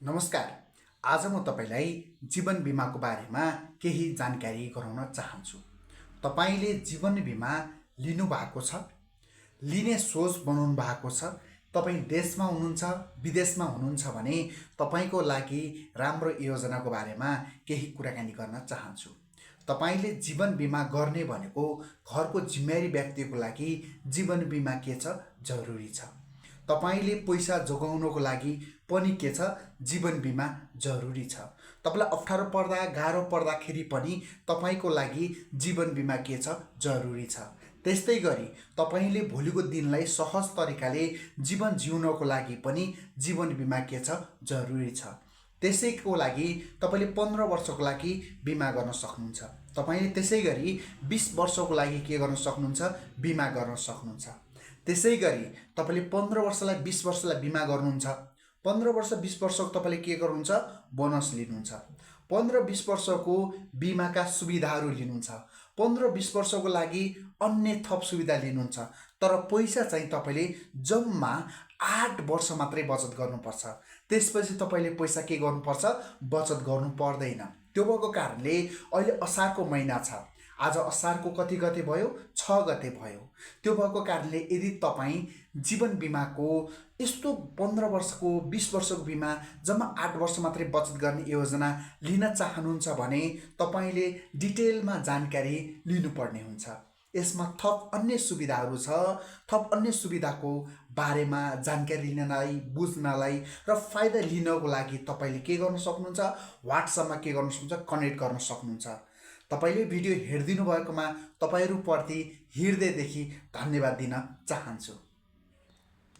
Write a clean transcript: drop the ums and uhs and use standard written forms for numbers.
नमस्कार। आज म तपाईलाई जीवन बिमाको बारेमा केही जानकारी गराउन चाहन्छु। तपाईले जीवन बिमा लिनु भएको छ, लिने सोच बनाउनु भएको छ। तपाई देशमा हुनुहुन्छ, विदेशमा हुनुहुन्छ भने तपाईको लागि राम्रो योजनाको बारेमा केही कुराकानी गर्न चाहन्छु। तपाईले जीवन बिमा गर्ने भनेको घरको जिम्मेवारी व्यक्तिको लागि जीवन बिमा के छ जरुरी छ। तपाईले पैसा जोगाउनको लागि पनि के छ जीवन बिमा जरुरी छ। तपाईलाई अप्ठ्यारो पर्दा गाह्रो पर्दाखेरि पनि तपाईको लागि जीवन बिमा के छ जरुरी छ। त्यस्तै गरी तपाईले भोलिको दिनलाई सहज तरिकाले जीवन जिउनको लागि पनि जीवन बिमा के छ जरुरी छ। त्यसैको लागि तपाईले 15 वर्षको लागि बिमा गर्न सक्नुहुन्छ। तपाईले त्यसै गरी 20 वर्षको लागि के गर्न सक्नुहुन्छ बिमा गर्न सक्नुहुन्छ। त्यसै गरी तपाईले 15 वर्षलाई 20 वर्षलाई बिमा गर्नुहुन्छ। 15 वर्ष 20 वर्षको तपाईले के गर्नुहुन्छ बोनस लिनुहुन्छ। 15-20 वर्षको बिमाका सुविधाहरू लिनुहुन्छ। 15-20 वर्षको लागि अन्य थप सुविधा लिनुहुन्छ। तर पैसा चाहिँ तपाईले जम्मा 8 वर्ष मात्रै बचत गर्नुपर्छ। त्यसपछि तपाईले पैसा के गर्नुपर्छ बचत गर्नु पर्दैन। त्यो भएको कारणले अहिले असारको महिना छ। आज असारको कति गते भयो 6 गते भयो। त्यो भएको कारणले यदि तपाई जीवन बिमाको यस्तो 15 वर्षको 20 वर्षको बिमा जम्मा 8 वर्ष मात्रै बचत गर्ने योजना लिन चाहनुहुन्छ भने तपाईले डिटेलमा जानकारी लिनुपर्ने हुन्छ। यसमा थप अन्य सुविधाहरू छ। थप अन्य सुविधाको बारेमा जानकारी लिनलाई बुझ्नलाई र फाइदा लिनको लागि तपाईले के गर्न सक्नुहुन्छ व्हाट्सएपमा के गर्न सक्नुहुन्छ कनेक्ट गर्न सक्नुहुन्छ। तपाईले भिडियो हेर्दिनु भएकोमा तपाईहरुप्रति हृदयदेखि धन्यवाद दिन चाहन्छु।